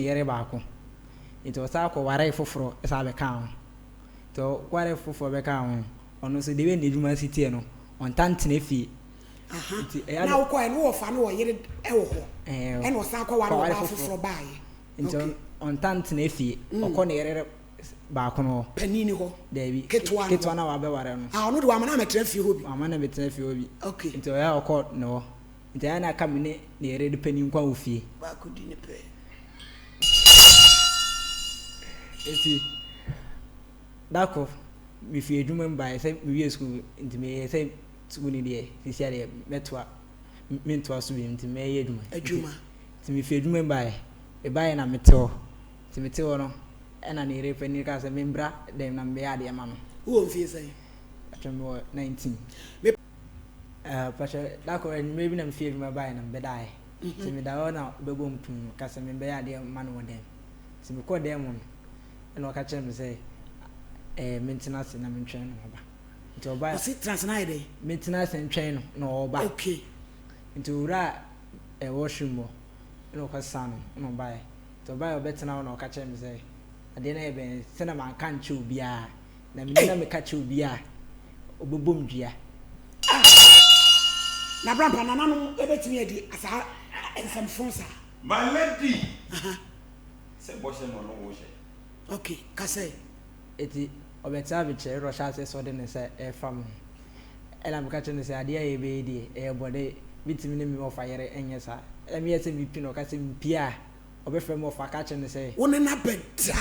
yere baako. Nti ɔsan kɔwaree foforɔ san bɛkaa ho. Nti ɔwaree foforɔ bɛkaa ho no, ɔno nso the way n'adwuma si teɛ no, ɔntaa ntena fie. Nti ɛyɛ a Na wokɔɛ no, wowɔ fa ne ɔyere wɔ hɔ, ɛna ɔsan kɔware kɔware ɔbaa foforɔ. foforɔ baeɛ. Nti Okay. ɔntaa ntena fie, ɔkɔ ne yere baako no hɔ. Panin no hɔ? Daabi, Ketewa no ketewa hɔ? no a wabɛware no. Ah, ɔno de wamma no ammɛtena fie hɔ bi? Wamma no ammɛtena fie hɔ bi. Okay. Nti ɔyɛ a ɔkɔ ne hɔ. Nti ɛyɛ a na aka me ne ne yere panin nko ara wɔ fie. Baako di ne pɛ. Nti da koro mefiri adwuma mu baeɛ sɛ mewie sukuu nti meyɛɛ sɛ sukuu no deɛ seesei ara deɛ mɛtoa mentoa so bio nti mɛyɛ adwuma. Adwuma. Nti mefiri adwuma mu baeɛ, mebaeɛ na mete hɔ. Nti mete hɔ no ɛna ne yere panin kaa sɛ membra dɛm na mebɛyɛ adeɛ ma no. Wowɔ mfeɛ sɛn? Pakyɛ mewɔ 19. Me. Eh, pakyɛ da koro anwummerɛ bi na mefiri adwuma baeɛ na mebɛdaeɛ. Nti meda hɔ na ɔbɛbɔ me pono mu ka sɛ membɛyɛ adeɛ ma no wɔ dɛm. Nti mekɔɔ dan mu no, ɛna ɔka kyerɛɛ me sɛ eh, mentena ase na mentwɛn no ɔba. Nti ɔbaeɛ. Ɔse tena ase na ayɛ dɛn? Mentena ase ntwɛn no na ɔreba. Okay. Nti owuraa eh, washroom hɔ ɛna ɔkɔsesaa no ɛna ɔbaeɛ. Nti ɔbaeɛ ɔbɛtena hɔ na ɔka kyerɛɛ me sɛ adeɛ no ayɛ bɛn sɛ na manka ankyerɛ obiara. Na menim na meka kyerɛ obi a, ɔbɛbɔ me dua. Ah! Na brampa nananom bɛtumi adi saa nsɛm fo saa? My lady! Sɛ bɔhyɛ na ɔne wo hyɛ. Ok, ka sɛ. Enti ɔbɛtenaa me nkyɛn na ɔhyɛɛ aseɛ sɛ ɔde ne nsa refa me ho. Ɛnna meka kyerɛɛ no sɛ, Adeɛ a yɛbɛyɛ deɛ, ɛyɛ bɔne. Mentumi ne me wɔfa yere nyɛ saa. Ɛnna meyɛɛ sɛ merepi no, ɔka sɛ mepie a, Ɔbɛfrɛ me ɔfa aka akyerɛ no sɛ. Wo ne no abɛda.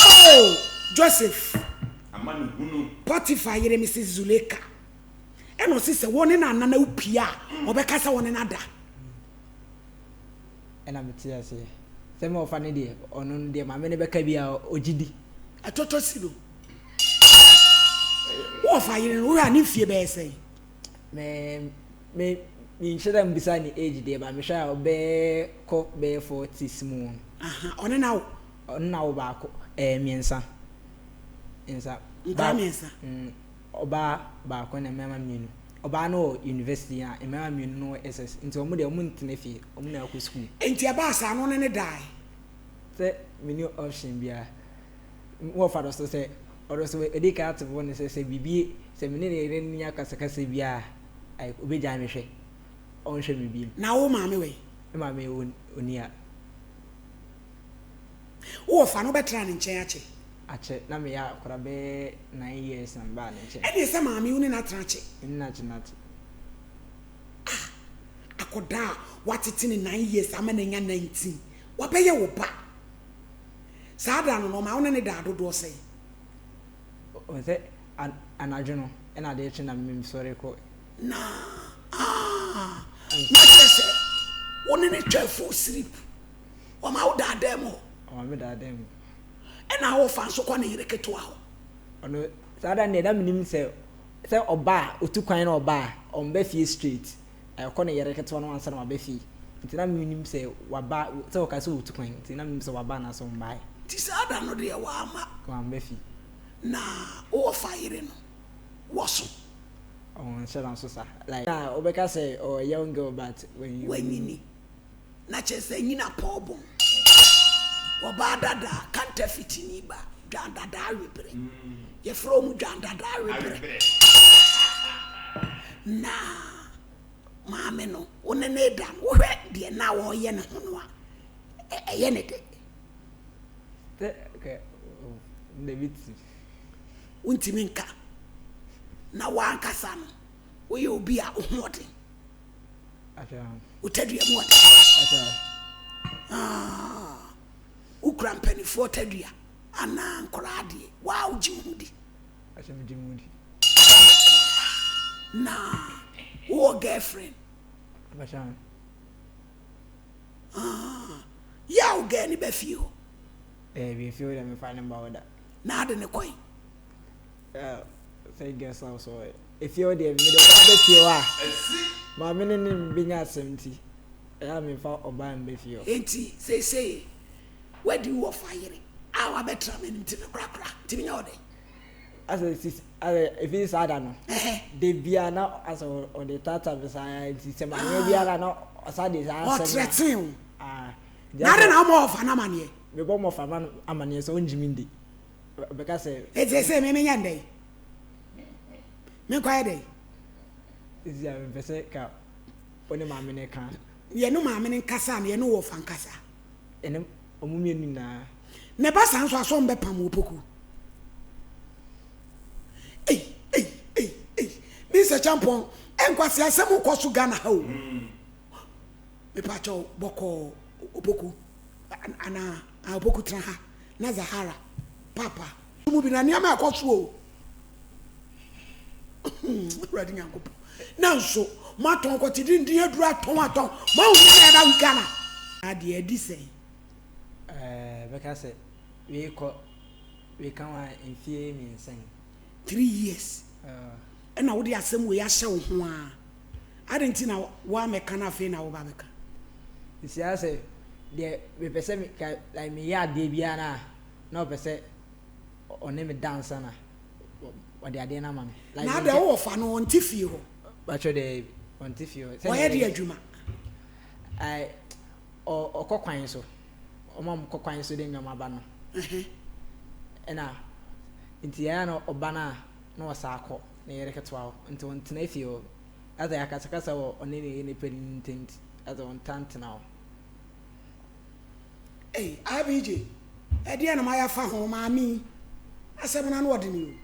Oh, Joseph. Amanehunu. Potiphar yere Mrs. Zuleika. Ɛna ɔse sɛ wo ne no anna na wopie a, ɔbɛka sɛ wo ne no ada. Ɛna mete aseɛ sɛ me ɔfa no deɛ, ɔno no deɛ maame no bɛka biara ɔgye di. Ɛtɔtɔ si no. Wo ɔfa yere no, wohwɛ a ne mfie bɛyɛ sɛn? Me me menhyɛ da mbisa ne age deɛ but mehwɛ a ɔbɛɛ kɔ bɛyɛ forties mu no. Aha ɔne no awo? Ɔne no awo baako ɛɛ mmiɛnsa mmiɛnsa. Nkwadaa mmiɛnsa? Mm ɔbaa baako na mmarima mmienu. Ɔbaa no wɔ university na mmarima mmienu no wɔ SS nti wɔn deɛ wɔn ntena fie wɔn nyinaa kɔ school. Nti ɛbaa saa no ɔne no dae? Sɛ menni option biara. Wɔfa no so sɛ ɔno nso wadi kan ato bo no sɛ sɛ biribi sɛ me ne ne yere no nya kasakasa biara a like obegyae me hwɛ ɔnhwɛ me bio. Na wo maame wɔ he? Me maame wɔ Onia. Wo wɔfa no wobɛtraa ne nkyɛn akyɛ? Akyɛ, na meyɛ akwadaa bɛyɛ 9 years na mebaa ne nkyɛn. Ɛneɛ sɛ maame wo ne no atena akyɛ? Me ne no atena akyɛ. Ah, akwadaa a woatete no 9 years ama no anya 19, wabɛyɛ wo ba. Saa da no, na ɔma wo ne no daa dodoɔ sɛn? Ɔhu sɛ anadwo no na adeɛ kye na mesɔre kɔ. Na ah, na kyerɛ sɛ wo ne no twaa full sleep. Ɔma wo daa dan mu hɔ. Ɔma me daa dan mu. Ɛna wofa nso kɔ ne yere ketewa hɔ. Ɔno saa da no deɛ na menim sɛ sɛ ɔba a ɔtu kwan na ɔba a ɔmba fie straight. Ɔkɔ ne yere ketewa no ansa na waba fie. Nti na mennim sɛ waba, sɛ ɔka sɛ ɔretu kwan nti na mennim sɛ waba anaasɛ ɔmbaeɛ. Nti saa da no deɛ wamma. Wamma fie. Na wo wɔfa yere no wɔ so? Ɔnhyɛ da nso saa. Like na wobɛka sɛ ɔyɛ young girl but wanyini. Wanyini. Na kyerɛ sɛ anyini apɔw bon. Ɔbaa dada, kantafitini ba, dwan dada awebrɛ. Yɛfrɛ wɔn dwan dada awebrɛ. Na maame no, wo ne no reda no, wohwɛ deɛ na ɔreyɛ ne ho no a, ɛyɛ ne dɛ. Wontumi nka. Na w'ankasa no, woyɛ obi a wo ho ɔden. Wo tadua mu ɔden. Ah, wokura mpanimfoɔ tadua anaa nkwadaa deɛ, waa wogye wo ho di. Na wowɔ girlfriend? Ah, yɛ a wo girl ne ba fie hɔ? Daabi, efie hɔ deɛ mefa ne mba hɔ da. Na ade ne kɔe? Sɛ guest house hɔ. Efie hɔ deɛ mede ɔbaa bɛ fie hɔ a, maame ne ne bɛnya asɛm nti, ɛyɛ a memfa ɔbaa mba fie hɔ. Enti seesei woadi wo wɔfa yere a wabɛtra m'anim ti no korakora, nti menyɛ wo dɛn? Asɛ sisi asɛ efi saa da no, da biara na asɛ ɔde taataa me saa nti sɛ manyɛ biara na ɔsa de saa asɛm no. Ɔtrɛtee wo. Ah. Na adɛn na woma ɔfa no amaneɛ? Mebɔ mo ɔfa ma no amaneɛ sɛ ɔngye me ndi. Ɔbɛka sɛ. Enti seesei me menyɛ no dɛn? Menkɔyɛ dɛn? Seesei a mempɛ sɛ ka wo ne maame no ka. Yɛne maame no nkasa anaa yɛne wo ɔfa nkasa? Yɛne wɔn mmienu nyinaa. Na ɛba saa nso a, sɛ wɔbɛpam wo poku. Ei, ei, ei, ei. Mister Champon, nkwaseasɛm rekɔ so Ghana ha o. Mepakyɛw, bɔkɔɔ, Opoku, anaa, ah, Opoku tena ha, na Zahara, Papa. Mu bi na nneɛma ɛkɔ so o. Awurade Nyankopɔn. Nanso, moatɔn kɔte dindin aduru atɔn atɔn. Moahu nneɛma ɛba Ghana. Adeɛ adi sɛn? Ɛɛ, bɛka sɛ, wei kɔ, wei ka ho a, mfie mmiɛnsa ni. 3 years. Ɛna wode asɛm wei ahyɛ wo ho ara. Adɛn nti na woammɛka na afei na woba abɛka? Nti ara sɛ deɛ mepɛ sɛ me ka like meyɛ adeɛ biara no a na ɔpɛ sɛ ɔne me da ansa na ɔde adeɛ no ama me. Like Na adɛn wowɔ fa no ɔnte fie hɔ? Batwɛ dɛ ɔnte fie hɔ. Ɔyɛ deɛ adwuma? Ɛɛ ɔkɔ kwan so. Ɔma ɔmo kɔ kwan so de nneɛma ba no. Ɛna nti ɛyɛ a na ɔba no a na ɔsan kɔ ne yere ketewa hɔ nti ɔntena fie hɔ. Asɛ akasakasa wɔ ɔne ne yere panin ntam nti asɛ ɔntaa ntena hɔ. Ei IBJ ɛdeɛn na mayɛ afa ho maame yi asɛm no ano ɔdene o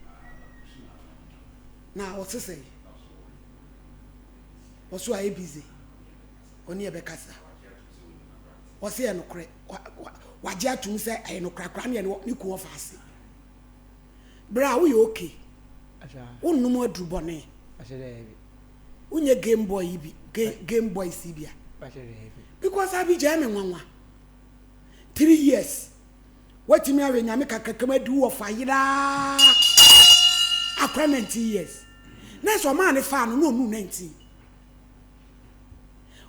na ɔse sɛn ɔso ayɛ busy ɔne yɛbɛkasa ɔse yɛ nokorɛ wagye atum sɛ ɛyɛ nokorɛ akora ne yɛ ne kun ɔfa ase Berɛ a woyɛ okay, wonnom aduru bɔne, wonyɛ game boy yi bi, game boys yi bi a. Because abi gyae me nwanwa. 3 years, watumi ahwɛ nyame kakrakam adi wɔ fa yeraa akora 19 years. Na sɛ ɔmaa ne faa no na ɔnu 19.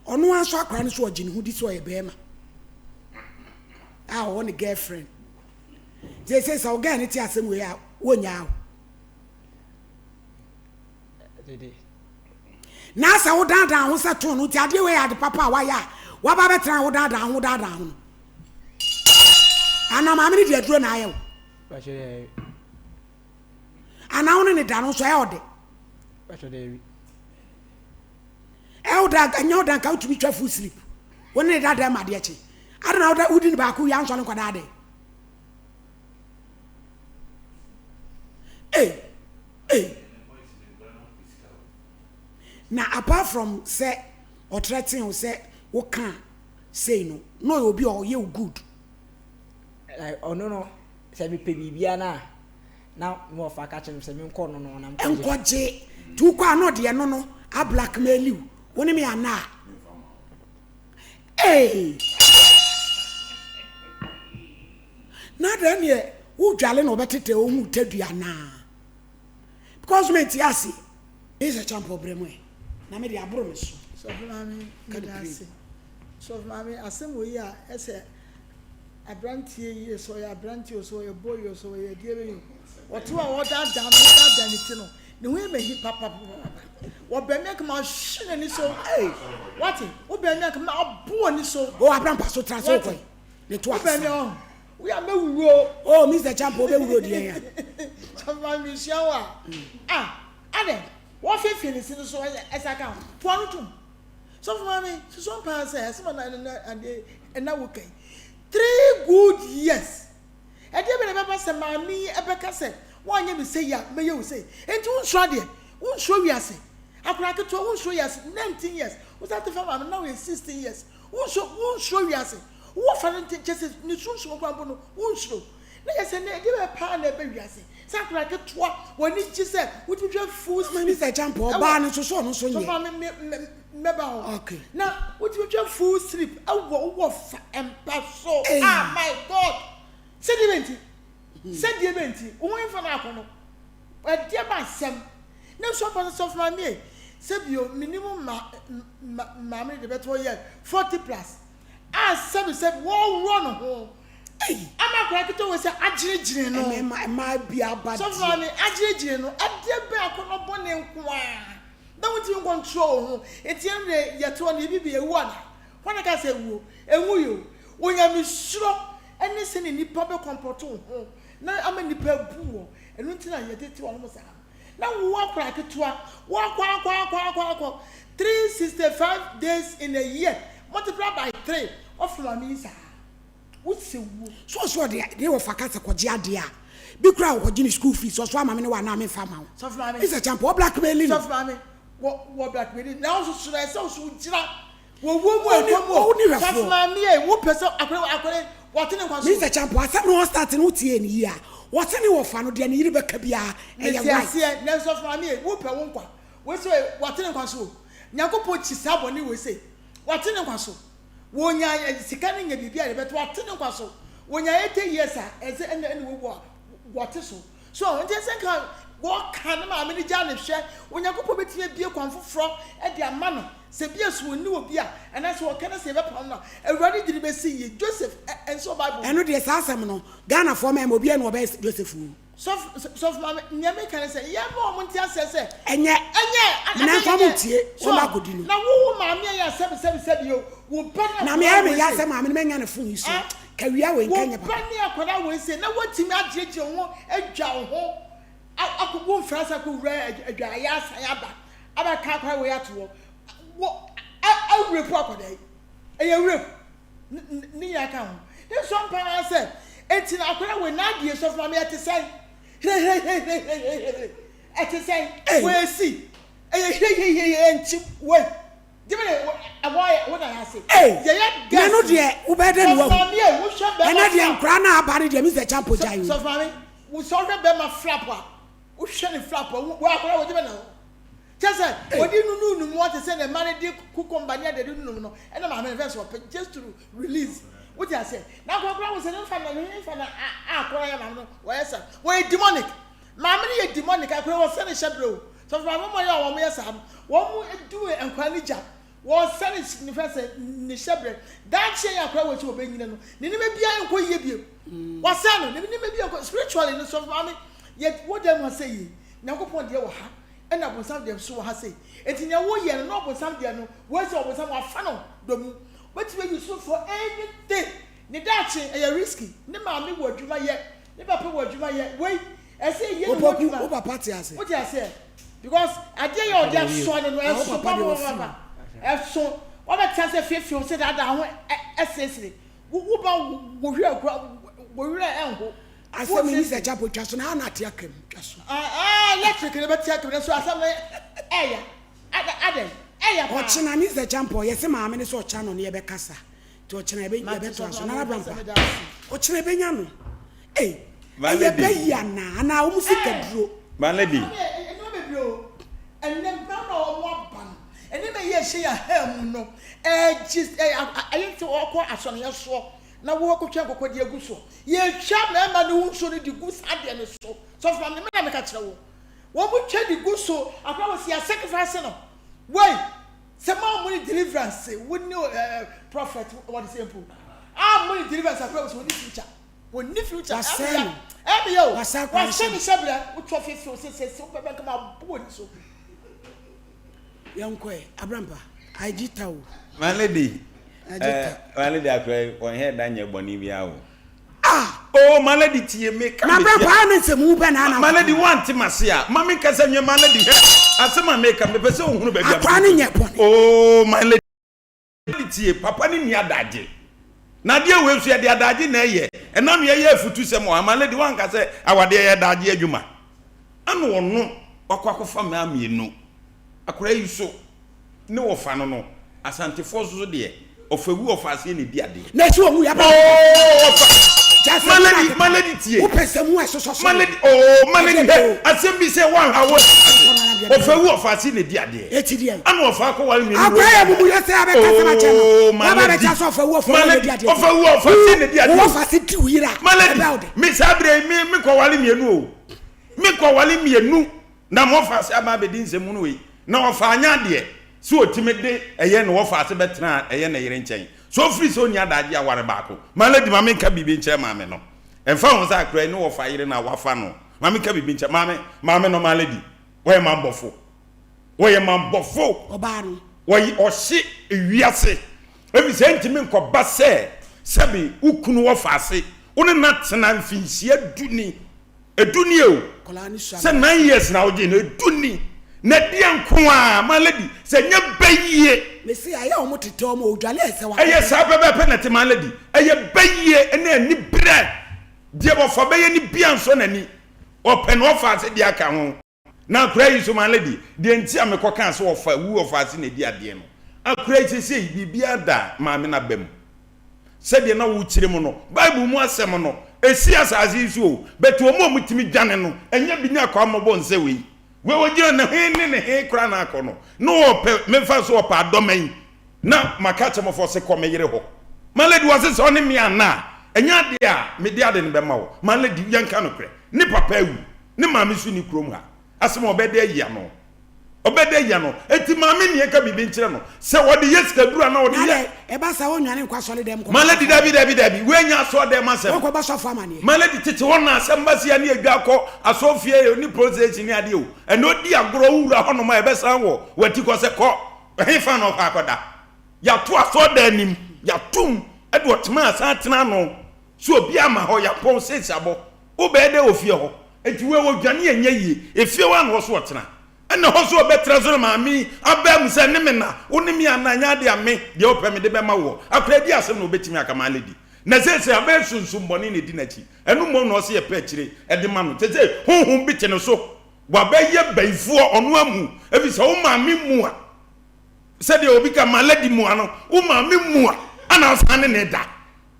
Ɔno ara nso akora no so ɔgye ne ho di sɛ ɔyɛ bɛrima a ɔwɔ ne girlfriend. Seesei sɛ wo girl no te asɛm wei a, wonnyaa wo. Na sɛ wodaadaa ho sɛ too no nti adeɛ wei yɛ ade papa a wayɛ a waba bɛtena a wodaadaa ho daadaa ho no. Anaa maame no de aduro na ayɛ wo. Anaa wo ne ne da no nso ɛyɛ ɔde. Ɛyɛ wo da ɛnyɛ wo da nka wotumi twa full sleep. Wo ne ne da dɛm adeɛ kye. Adɛn na woda wodi no baako wie ansɔre nkɔda adɛn? Ei ei. Na apart from sɛ ɔtrɛten wo sɛ woka sei no, na ɔyɛ obi a ɔyɛ wo good. Like ɔno no sɛ mepɛ biribiara no a na me wɔfa ka kyerɛ me sɛ menkɔ ɔno no na menkɔgye. Nkɔgye. Nti wokɔ a na ɔde ɛno no a blackmail wo. Wo ne me anna a. Ei! Na dɛn deɛ wodwale na ɔbɛtetɛ ohu tadua anaa? Because mente ase. Mesa Champɔ brɛ mu ɛ na me de aboro me so. Sɔfo maame Ka meda ne pire. ase. Sɔfo maame asɛm wɔ yi a ɛsɛ abranteɛ yi sɛ ɔyɛ abranteɛ o sɛ ɔyɛ boy o sɛ ɔyɛ deɛ bɛyɛ o ɔte hɔ a ɔdaadaa me ɔdaadaa ne ti no ne ho yɛ me ahi papapapapa wɔbɛn me anka mahwe n'ani so Ei! wate wobɛn me anka mabo w'ani so O abrampa so tra sɛ wate wokɔ yi. Ne to wobɛn me asa. ɔho woyɛ a mɛwuo Oh Mr. Champɔ wobɛwuro deɛ ya. Sɔfo maame mesua wo a ah adɛn wɔfeefee ne se no so ɛsa ka ho toa no tom Sɔfo maame susuam paa sɛ asɛm a na na adeɛ ɛna wo kan 3 good years ɛdeɛ bɛ na ɛbɛba sɛ maame yi ɛbɛka sɛ woanyɛ me sei a mɛyɛ wo sei enti wonsuro adeɛ wonsuro wiase akwadaa ketewa wonsuro wiase 19 years wosan te fa maame na woyɛ 16 years wonsuro wonsuro wiase wowɔ fa no nti kyɛ sɛ ne sunsum koraa mpo no wonsuro na yɛ sɛ ne ɛdeɛ bɛ paa na ɛbɛ wiase sɛ akwadaa ketewa w'ani gye sɛ wotumi hwɛ full Ma Mr. Champɔ ɛwɔ ɔbaa no nso so ɔno nso sɔfo nyɛ. maame me me mɛba hɔ na wotumi twa full sleep ɛwɔ wowɔ fa mpa so. Ei. Ah my God, sɛdeɛ bɛ nti sɛdeɛ bɛ nti wo ho mfa no akɔ no ɛdeɛ ba asɛm ne nso ɔpɛ sɛ sɔfo maame yi sɛbio menim ma ma maame de bɛtɔ yɛ 40 plus a sɛbi sɛbi wɔworɔ ne ho Ei! ama akwadaa ketewa wɔ sɛ agyinagyina no. Mmarima mmaa bi aba Sɔfo deɛ. maame agyinagyina no ɛdeɛ bɛ akɔnɔ bɔne nko a na wontumi nkɔntrol wo ho nti ɛno deɛ yɛte hɔ no yɛbi bi ewu ana wɔn ka sɛ ewuo enwu yi o. Onyamesuro ne sɛnea nnipa bɛ kɔmpɔto wo ho na ama nnipa abu wɔ, ɛno nti na yɛtete wɔn saa no. Na wo akwadaa ketewa, woakɔ akɔ akɔ akɔ akɔ 365 days in a year, multiply by 3, woafa maame yi saa. Wosɛ wuo. So ɔso ɔde ne wɔfa ka sɛ kɔgye adeɛ a, bi koraa ɔkɔgye ne school fees, ɔso ama me ne wo anaa memfa mma wo. Sɔfo maame. Mr. Champo, ɔ blackmaili no. Sɔfo maame, wɔ wɔ blackmaili no. Na wo nso so no, ɛsɛ wo so wogyina wɔ wuo mu ɛkɔ mu o. Ɔni hwɛfoɔ. Sɔfo maame ei, wo pɛ sɛ akɔre akɔre wɔte ne nkwa so. Mr. Champo, asɛm no ɔstart no wotiee no yie a, wɔse ne wɔfa no deɛ ne yere bɛka biara ɛyɛ Mete right. aseɛ, nanso sɔfo maame ei, wo pɛ wo nkwa. Wei sɛ wɔate ne nkwa so o. Nyankopɔn kyi saa bɔne wei sei. Wɔate ne nkwa so. Wɔnya sika no nya biribi a yɛbɛto ate ne nkwa so. Wɔnya 80 years a ɛsɛ ɛna ɛna wɔwu a wɔte so. So nti ɛsɛ nka wɔka ne maame no gya ne hwɛ. Onyankopɔn bɛtumi abie kwan foforɔ de ama no. Sɛ bi a so wɔnni obi a anaasɛ wɔka no sɛ yɛbɛpam no a, Awurade de no bɛsi yie. Joseph nso wɔ Bible mu. Ɛno deɛ saa asɛm no Ghanafoɔ mmarima obiara ni ɔbɛyɛ Joseph o. Sɔfo sɔfo maame nea meka ne sɛ yɛmma wɔn nte aseɛ sɛ. Ɛnyɛ. Ɛnyɛ. Nanso wɔn ntie wɔn ba akɔdi no. Na wo wo maame ayɛ sɛbi sɛbi sɛbi o wo ba ne Na me ayɛ me ya sɛ maame no manya ne phone yi so kawia wei nka nyɛ papa. Wo ba ne akwadaa wei se na watumi agyinagyina wo ho adwa wo ho akɔ wo mfra sa kɔ wura adwaeɛ asan aba abɛka akwadaa wei ato hɔ wo awurapu akwadaa yi ɛyɛ rape. Ne nyinaa ka ho. Ne nso ampa ara sɛ, enti na akwadaa wei n'adeɛ sɔfo maame ɛte sɛn? Hirehirehirehirehire ɛte sɛn? Wɔasi ɛyɛ hirehirehire ɛnkyi wei. Gyeme ne ɛwɔ ayɛ wo na yɛ ase. Yɛyɛ gɛs. Nanu deɛ wobɛyɛ dɛ ne wahu. Sɔfo maame yɛ wohwɛ bɛrima. Ɛnɛ deɛ nkoraa na aba ne deɛ mi sɛ champo gyae o. Sɔfo maame wosɛ wohwɛ bɛrima flap a wohwɛ ne flap a wo akwadaa wɔ gyeme na ho. Kyerɛ sɛ, wɔde nunuu no mu te sɛ nea mma no de cucumber ne adeade nunum no, ɛna maame no fɛn sɛ ɔpɛ just to release. Wote aseɛ? Na akɔkora wo sɛ ne nfa na ne nfa na akɔra yɛ maame no wɔyɛ sa. Wɔyɛ demonic. Maame no yɛ demonic. Akɔra wɔsɛ ne hyɛ brɛ o. Sɔfo maame wɔn yɛ a wɔn yɛ saa no, wɔn du nkora ne gya. Wɔsɛ ne ne fɛn sɛ ne hyɛ brɛ. Daakye yɛ akɔra wɔ akyi wɔbɛnyina no. Ne nneɛma biara nkɔ yie bio. Wɔsɛ no ne nneɛma biara nkɔ spiritually no sɔfo maame yɛ wɔ dan mu ha sɛ yie. Nyankopɔn deɛ wɔ ha. Ɛna ɔbonsam deɛ nso wɔ ha sei. Enti nea woyɛ no na ɔbonsam deɛ no wei sɛ ɔbonsam wafa no dɔ mu. Wobɛtumi ayi so for anything. Ne daakye ɛyɛ risky. Ne maame wɔ adwuma yɛ, ne papa wɔ adwuma yɛ. Wei ɛsɛ yɛyɛ ne ho Opoku, adwuma. wo papa te ase? Wote aseɛ? Because adeɛ yɛ ɔde asoa no no Ah, wo ɛso papa deɛ wafi mu. papapapa. Ɛso. Wabɛtena sɛ fiefie wo sɛ daadaa ho ɛseresere. Wo wo ba wo werɛ kura wo werɛ ɛnho. Asɛm yi sɛ chapo twa so na ana ate aka mu twa so. Ah electric ne bɛte aka mu na so asɛm no ɛya adɛn ɛya paa. Ɔkyena ne sɛ champo yɛse maame ne sɛ ɔkyena na ɔne yɛbɛkasa nti ɔkyena yɛbɛ yɛbɛtoa so nana brampa ɔkyena yɛbɛnya no ei ɛyɛ bɛ yi anaa anaa wɔn sika duro. My lady. Nneɛma bebree o ɛnɛ mmarima a wɔn aba no nneɛma yi a ɛhyɛ yɛn ha mu no ɛgye ɛyɛ sɛ wɔkɔ asɔneɛ soɔ na wɔkɔtwa nkokɔ de agu so. Yɛtwa mmarima no ho nsuo no de gu saa adeɛ no so. Sɔfo maame, me na meka kyerɛ wo. Wɔn twa de gu so. Akora wɔ si yɛ sacrifice no. Wei, sɛ mo a mo ne deliverance, wo ne eh, prophet, wɔde sɛ mpo. A mo ne deliverance akora wɔ si wɔn ne future. Wɔn ne future. Wasɛe no. Ɛmi yɛ o. Wasɛe akora no Wasɛ ne hyɛbrɛ. Wotwa fifi o sɛ sɛ sɛ wobɛbɛ nkama abo wɔ ni so. Yɛnkɔ ɛ, Abrampa, agye ta o. My lady, Agye ta. eh, my lady akora yi, wɔn hɛ da nyɛ bɔne biara o. Ah! Oh, my lady tie me ka Na me Abrampa tia. ayɛ ne nsɛmhu bɛ na ana My lady wante m'ase a, ma me nkasa nwie my lady hwɛ asɛm a meka mepɛ sɛ ohunu baabi a Akora no nyɛ bɔne. Oh, my lady. Tie, papa no nni adagye. Na adeɛ wei nso yɛde adagye na ɛyɛ. Ɛna no yɛyɛ afutusɛm wɔ ha. My lady, woanka sɛ awadeɛ yɛ adagye adwuma. Ɛna ɔno wakɔ akɔfa mmaa mmienu. Akwadaa yi so ne wɔfa no no, Asantefoɔ nso so deɛ, ɔfa wu ɔfa aseɛ na ɛdi adeɛ. Na ɛsi wɔn yɛ Oh, ɔfa. Kyɛ My lady, my lady tie. Wopɛ sɛ mu ɛsosɔ so. My lady, oh, my lady, Ɛdeɛ hɛ, o. asɛm bi sɛ woanha wo ɔfa wu ɔfa ase na ɛdi adeɛ. Eti deɛ. Ana ɔfa akɔware mmienu. Akora yɛ mumu yɛ sɛ abɛka sɛm akyɛ no. Oh, my Waba lady. abɛkyɛ sɛ ɔfa wu ɔfa wu My na lady, ɛdi adeɛ. ɔfa wu ɔfa ase na ɛdi adeɛ. Wo ɔfa ase di wo yere a. My lady, Ɛbɛwo de. me saa berɛ yi, me me kɔware mmienu o. Me kɔware mmienu na mo ɔfa ase aba abɛdi nsɛm hunu wei. Na ɔfa anya adeɛ sɛ ɔtumi de ɛyɛ ne ɔfa ase bɛtena ɛyɛ ne yere nkyɛn. So ɔfiri sɛ ɔnni adagye aware baako. My lady, ma menka biribi nkyerɛ maame no. Ɛmfa ho sɛ akora yi ne wɔfa yere no a wafa no. Ma menka biribi nkyerɛ maame, maame no, my lady, wɔyɛ mammɔfo. Wɔyɛ mammɔfo. Ɔbaa no. Wɔyɛ ɔhye ewiase. Ɛfiri sɛ ɛntumi nkɔba sɛ. Sɛbe wo kunu wɔ faase, wo ne no atena mfinhyia du ni. Edu nie o. Sɛ 9 years na wogye no, edu ni. Na ɛdeɛ nko a, my lady, sɛ nyɛ bɛyie. Mese ayɛ a wɔn tetɛ wɔn odwale ɛsɛ wakɔ. Ɛyɛ saa pɛpɛɛpɛ na ɛte, my lady. Ɛyɛ bɛyie ɛne ani berɛ. Deɛ wɔfa bɛyɛ no bia nsɔ n'ani. Ɔpɛ na ɔfa ase deɛ aka ho. Na akora yi nso, my lady, deɛ nti a mekɔ kaa sɛ ɔfa wu ɔfa ase na ɛdi adeɛ no, akora yi seesei biribiara da maame no aba mu. Sɛdeɛ na wokyerɛ mu no, Bible mu asɛm no, ɛsi asase yi so o, but wɔn a wɔtumi dwane no, ɛnyɛ bi ne akwammɔbɔ nsɛ wei. Wei ɔgyina ne he ne ne he koraa na akɔ no, na ɔpɛ, memfa so ɔpɛ adɔma yi, na maka akyerɛ mmɔfra sɛ kɔ me yere hɔ. My lady, wɔse sɛ ɔne me anna a, ɛnyɛ adeɛ a mede ade no bɛma wo. My lady, yɛnka nokorɛ, ne papa awu, ne maame nso nni kurom ha. Asɛm a ɔbɛda ayi ano. Ɔbɛda ayi ano. Enti maame nni nka biribi nkyerɛ no. Sɛ ɔde yɛ sikaduru anaa ɔde yɛ. Na dɛ, ɛba saa ɔnnwane nkɔ asɔredɛm nkɔbɔ My lady, sɔfo dabi, dabi, dabi. Wei nyɛ asɔredɛm asɛm. Ɔnkɔbɔ sɔfo amaneɛ. My lady, tete hɔ na asɛm ba sia ne adwa kɔ asɔrefie ne police station ne adeɛ o. Ɛnna ɔdi agorɔ wowura hɔnom a ɛbɛsan wɔ w'atikɔ sɛ kɔ. Ɛhefa na ɔkɔ akɔda? Yɛato asɔredan anim, yɛatom de ɔtema asan atena ano. So obi ama hɔ, yɛapɔn seesabɔ. Wobɛyɛ dɛ wɔ fie hɔ? Enti wei ɔdwane ɛnyɛ yie. Efie hɔ a na ɔso ɔtena. Ɛna hɔ nso ɔbɛtena so na maame yi abaa mu sɛ ne me na, wo ne me ana, ɛnyɛ adeɛ a me deɛ wopɛ mede bɛma woɔ. Akwadaa bi asɛm na ɔbɛtumi aka my lady. Na seesei abɛyɛ sunsum bɔne na ɛdi n'akyi. Ɛno mmom na ɔse yɛpɛ akyire de ma no. Seesei honhom bi te ne so. Wabɛyɛ bayifoɔ ɔno amu. Ɛfiri sɛ wo maame mua, sɛdeɛ obi ka my lady mua no, wo maame mua ana wosan ne ne da.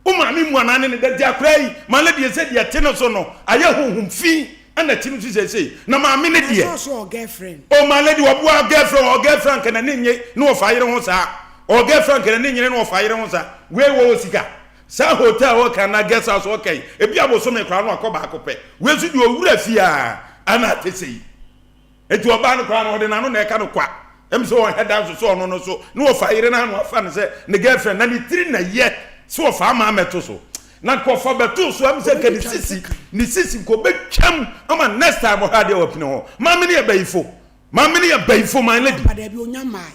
Wo maame mu anaa ne ne da nti akwadaa yi ma ne deɛ sɛ deɛ ɛte no so no ayɛ honhom fi ɛna ɛte no so seesei na maame ne deɛ. Ɛsɛ ɔso ɔwɔ girlfriend. Oh my lady waboa girlfriend ɔwɔ girlfriend anka n'ani nye ne wɔfa yere ho saa ɔwɔ girlfriend anka n'ani nyere ne wɔfa yere ho saa wei wɔwɔ sika saa hotel ɔka anaa guest house ɔka yi ebi abosome koraa no akɔ baako pɛ wei nso deɛ owura fie a ana ate sɛ yi. Enti ɔbaa no koraa no, ɔde n'ano na ɛka no kwa. Ɛm sɛ ɔnhɛ da nso sɛ ɔno no so ne ɔfa yere no ano afa no sɛ ne girlfriend na ne tiri na yɛ sɛ ɔfa ama amɛto so. Na nka ɔfa bɛtoo so ɛm sɛ nka ne sisi ne sisi nka ɔbɛtwam ama next time ɔhwɛ adeɛ wapini ho. Maame no yɛ bayifo. Maame no yɛ bayifo my lady.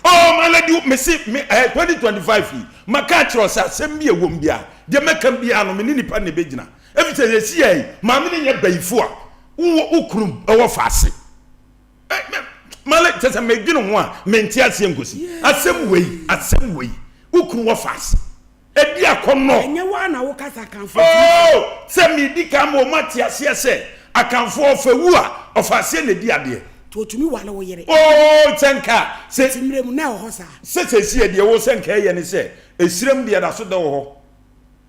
Oh my lady mese me eh 2025 yi maka akyerɛ sɛ asɛm bi a ɛwɔ mu biara deɛ mɛka biara no me ne nipa na ɛbɛgyina. Efisɛ yɛsi yɛ yi maame no nyɛ bayifo a wowɔ wo kunu wɔ faase. Male kyɛ sɛ medwene ho a mente aseɛ nkosi. Asɛm wei asɛm wei wo kunu wɔ faase. Ɛdi akɔnnɔ. Ɛnyɛ wo ara na wokasa Akanfoɔ Oh sɛ medi kan ma wɔn ate aseɛ sɛ Akanfoɔ ɔfa wu a ɔfa aseɛ na ɛdi adeɛ. Nti ɔtumi ware wo yere. Oh sɛ nka sɛ. Nti mmerɛ mu na ɛwɔ hɔ saa. Sɛ seesei deɛ wo sɛ nka ɛyɛ ne sɛ esirem deɛ ɛda so da wɔ hɔ.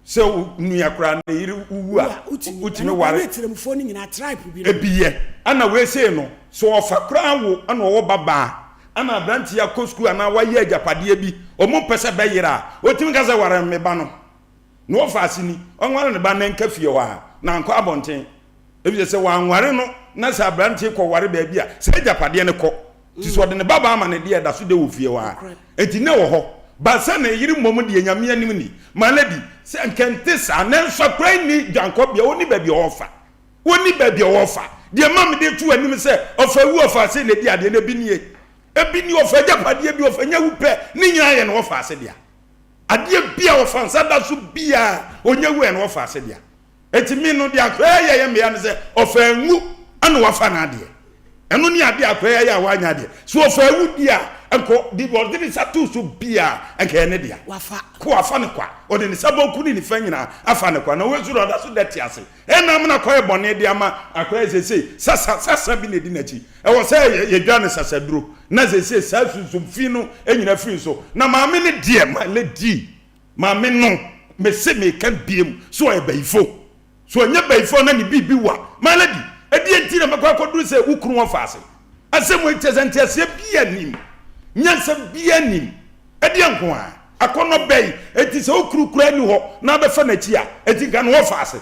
Sɛ wo nua koraa ne yere wu a, wotumi ware. Ebi yɛ. Ɛna wei sei no, sɛ ɔfa koraa wo ɛna ɔwɔ ba baa, ɛna aberanteɛ akɔ sukuu anaa wayɛ agyapadeɛ bi, wɔn mpɛ sɛ bɛyere a, ɔtumi ka sɛ ware me ba no. Na ɔfa ase ni, ɔnware ne ba na nka fie hɔ a, na ankɔ abɔnten. Efisɛ sɛ wanware no na sɛ aberanteɛ kɔware baabi a, saa agyapadeɛ no kɔ. Nti sɛ ɔde ne babaa ma no deɛ, ɛda so dɛ wɔ fie hɔ ara. Nti na ɛwɔ hɔ. But sɛ ne yere mmom deɛ, Nyame anim ni, my lady, sɛ nka ɛnte saa. Nanso akwadaa yi nni dwankɔbea, ɔnni baabi a ɔrefa. Ɔnni baabi a ɔrefa. Deɛ ɛma mede to w'anim sɛ ɔfa wu, ɔfa ase na ɛdi adeɛ no, ebi nie. Ebi nie, ɔfa agyapadeɛ bi, ɔfa nya wu pɛ, ne nyinaa yɛ ne wɔfa ase dea. Adeɛ bi a ɔfa nsa da so biara, ɔnya wu a, ɛyɛ ne wɔfa ase dea. Enti me no, deɛ akwadaa yi yɛ yɛ mmea ne sɛ ɔfa anwu ɛna wafa n'adeɛ. Ɛno ne adeɛ akwadaa yi ayɛ a wanyɛ adeɛ. So ɔfa awu di a, nka de ɔde ne nsa too so bia nka ɛyɛ ne dea. Wafa. Ko wafa ne kwa. Ɔde ne nsa bonku ne nifa nyinaa afa ne kwa. Na wei nso deɛ ɔda so dɛ te ase. Ɛna amena kɔyɛ bɔne de ama akwadaa yi seesei. Sasa, sasa bi na ɛdi n'akyi. Ɛwɔ sɛ yɛdwa no sasaduro. Na seesei saa sunsum fi no nyina firi so. Na maame no deɛ, my lady, Maame no, mese meka biem sɛ ɔyɛ bayifo. Sɛ ɔnyɛ bayifo a na ne biribi wa. My lady, ɛdeɛn nti na mɛkɔ akɔduru sɛ wo kunu wɔ faase? Asɛm wei kyerɛ sɛ nteaseɛ biara nnim, nyansa biara nnim. Ɛdeɛn nko ara? Akɔnnɔ bɛn? Enti sɛ wo kunu koraa nni hɔ na abɛfa n'akyi a, enti nka no wɔ faase?